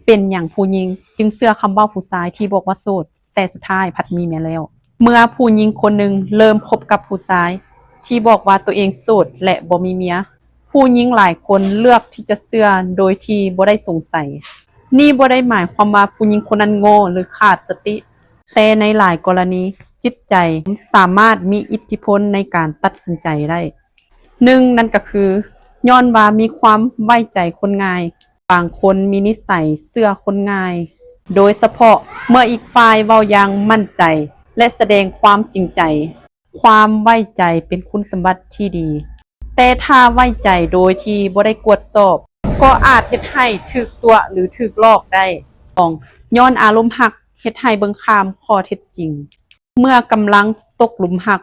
ເປັນຫຍັງຜູ້ຍິງຈຶ່ງເຊື່ອຄຳເວົ້າຜູ້ຊາຍທີ່ບອກວ່າໂສດ ແຕ່ສຸດທ້າຍພັດມີເມຍແລ້ວ? ເມື່ອຜູ້ຍິງຄົນໜຶ່ງເລີ່ມຄົບກັບຜູ້ຊາຍທີ່ບອກວ່າຕົວເອງໂສດ ແລະ ບໍ່ມີເມຍ, ຜູ້ຍິງຫຼາຍຄົນເລືອກທີ່ຈະເຊື່ອໂດຍທີ່ບໍ່ໄດ້ສົງໄສ. ນີ້ບໍ່ໄດ້ໝາຍຄວາມວ່າຜູ້ຍິງຄົນນັ້ນໂງ່ ຫຼື ຂາດສະຕິ, ແຕ່ໃນຫຼາຍກໍລະນີ, ຈິດໃຈສາມາດມີອິດທິພົນໃນການຕັດສິນໃຈໄດ້. ໜຶ່ງ, ນັ້ນກໍຄື ຍ້ອນວ່າມີຄວາມໄວ້ໃຈຄົນງ່າຍ. ບາງຄົນມີນິໄສເຊື່ອຄົນງ່າຍ, ໂດຍສະເພາະເມື່ອອີກຝ່າຍເວົ້າຢ່າງໝັ້ນໃຈ ແລະ ສະແດງຄວາມຈິງໃຈ. ຄວາມໄວ້ໃຈເປັນຄຸນສົມບັດທີ່ດີ, ແຕ່ຖ້າໄວ້ໃຈໂດຍທີ່ບໍ່ໄດ້ກວດສອບ, ກໍອາດເຮັດໃຫ້ຖືກຕົວະ ຫຼື ຖືກຫຼອກໄດ້. ສອງ, ຍ້ອນອາລົມຮັກເຮັດໃຫ້ເບິ່ງຂ້າມຂໍ້ເທັດຈິງ. ເມື່ອກຳລັງຕົກຫຼຸມຮັກ,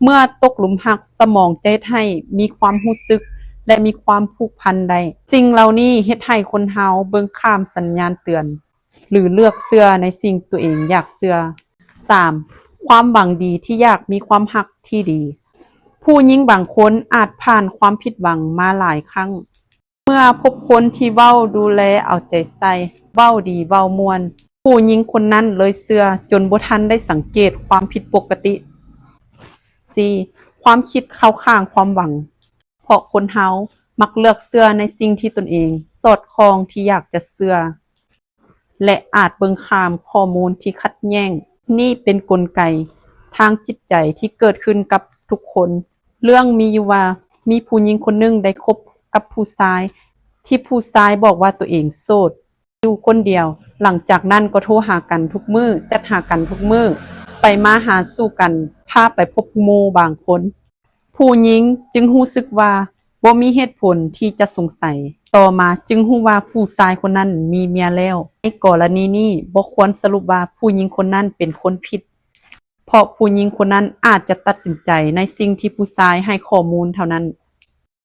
ເມື່ອຕົກຫຼຸມຮັກ, ສະໝອງຈະເຮັດໃຫ້ມີຄວາມຮູ້ສຶກ ແລະ ມີຄວາມຜູກພັນໄດ້. ສິ່ງເຫຼົ່ານີ້ເຮັດໃຫ້ຄົນເຮົາເບິ່ງຂ້າມສັນຍານເຕືອນ ຫຼື ເລືອກເຊື່ອໃນສິ່ງຕົວເອງຢາກເຊື່ອ. ສາມ, ຄວາມຫວັງດີທີ່ຢາກມີຄວາມຮັກທີ່ດີ. ຜູ້ຍິງບາງຄົນອາດຜ່ານຄວາມຜິດຫວັງມາຫຼາຍຄັ້ງ. ເມື່ອພົບຄົນທີ່ເວົ້າດູແລເອົາໃຈໃສ່, ເວົ້າດີເວົ້າມ່ວນ, ຜູ້ຍິງຄົນນັ້ນເລີຍເຊື່ອຈົນບໍ່ທັນໄດ້ສັງເກດຄວາມຜິດປົກກະຕິ. ສີ່, ຄວາມຄິດເຂົ້າຂ້າງຄວາມຫວັງ. ເພາະຄົນເຮົາມັກເລືອກເຊື່ອໃນສິ່ງທີ່ຕົນເອງສອດຄ່ອງທີ່ຢາກຈະເຊື່ອ ແລະ ອາດເບິ່ງຂ້າມຂໍ້ມູນທີ່ຂັດແຍ້ງ. ນີ້ເປັນກົນໄກທາງຈິດໃຈທີ່ເກີດຂຶ້ນກັບທຸກຄົນ. ເລື່ອງມີຢູ່ວ່າ ມີຜູ້ຍິງຄົນໜຶ່ງໄດ້ຄົບກັບຜູ້ຊາຍ ທີ່ຜູ້ຊາຍບອກວ່າຕົວເອງໂສດ ຢູ່ຄົນດຽວ. ຫຼັງຈາກນັ້ນກໍໂທຫາກັນທຸກມື້, ແຊັດຫາກັນທຸກມື້, ໄປມາຫາສູ່ກັນ, ພາໄປພົບໝູ່ບາງຄົນ. ຜູ້ຍິງຈຶ່ງຮູ້ສຶກວ່າບໍ່ມີເຫດຜົນທີ່ຈະສົງໄສ. ຕໍ່ມາຈຶ່ງຮູ້ວ່າຜູ້ຊາຍຄົນນັ້ນມີເມຍແລ້ວ. ໃນກໍລະນີນີ້ ບໍ່ຄວນສະຫຼຸບວ່າຜູ້ຍິງຄົນນັ້ນເປັນຄົນຜິດ, ເພາະຜູ້ຍິງຄົນນັ້ນອາດຈະຕັດສິນໃຈໃນສິ່ງທີ່ຜູ້ຊາຍໃຫ້ຂໍ້ມູນເທົ່ານັ້ນ.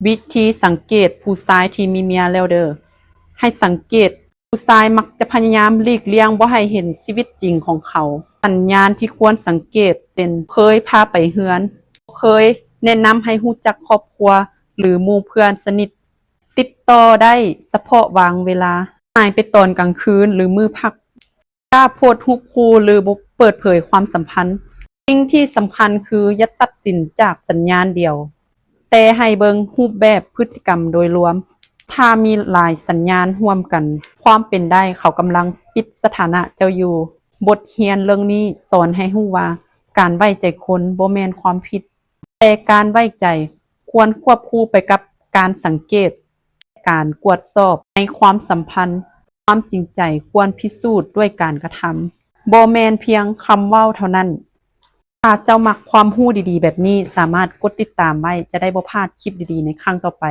ວິທີສັງເກດຜູ້ຊາຍທີ່ມີເມຍແລ້ວເດີ. ໃຫ້ສັງເກດ, ຜູ້ຊາຍມັກຈະພະຍາຍາມຫຼີກລ່ຽງບໍ່ໃຫ້ເຫັນຊີວິດຈິງຂອງເຂົາ. ສັນຍານທີ່ຄວນສັງເກດ ເຊັ່ນ ເຄີຍພາໄປເຮືອນ, ເຄີຍແນະນຳໃຫ້ຮູ້ຈັກຄອບຄົວ ຫຼື ໝູ່ເພື່ອນສະໜິດ, ຕິດຕໍ່ໄດ້ສະເພາະບາງເວລາ, ຫາຍໄປຕອນກາງຄືນ ຫຼື ມື້ພັກ, ກ້າໂພສຮູບຄູ່ ຫຼື ບໍ່ເປີດເຜີຍຄວາມສຳພັນ. ສິ່ງທີ່ສຳຄັນຄືຢ່າຕັດສິນຈາກສັນຍານດຽວ, ແຕ່ໃຫ້ເບິ່ງຮູບແບບພຶດຕິກຳໂດຍລວມ. ຖ້າມີຫຼາຍສັນຍານຮ່ວມກັນ, ຄວາມເປັນໄດ້ເຂົາກຳລັງປິດສະຖານະເຈົ້າຢູ່. ບົດຮຽນເລື່ອງນີ້ສອນໃຫ້ຮູ້ວ່າ ການໄວ້ໃຈຄົນບໍ່ແມ່ນຄວາມຜິດ, ແຕ່ການໄວ້ໃຈຄວນຄວບຄູ່ໄປກັບການສັງເກດ, ການກວດສອບໃນຄວາມສຳພັນ. ຄວາມຈິງໃຈຄວນພິສູດດ້ວຍການກະທຳ, ບໍ່ແມ່ນພຽງຄຳເວົ້າເທົ່ານັ້ນ. ຖ້າເຈົ້າມັກຄວາມຮູ້ດີໆແບບນີ້, ສາມາດກົດຕິດຕາມໄວ້, ຈະໄດ້ບໍ່ພາດຄລິບດີໆໃນຄັ້ງຕໍ່ໄປ.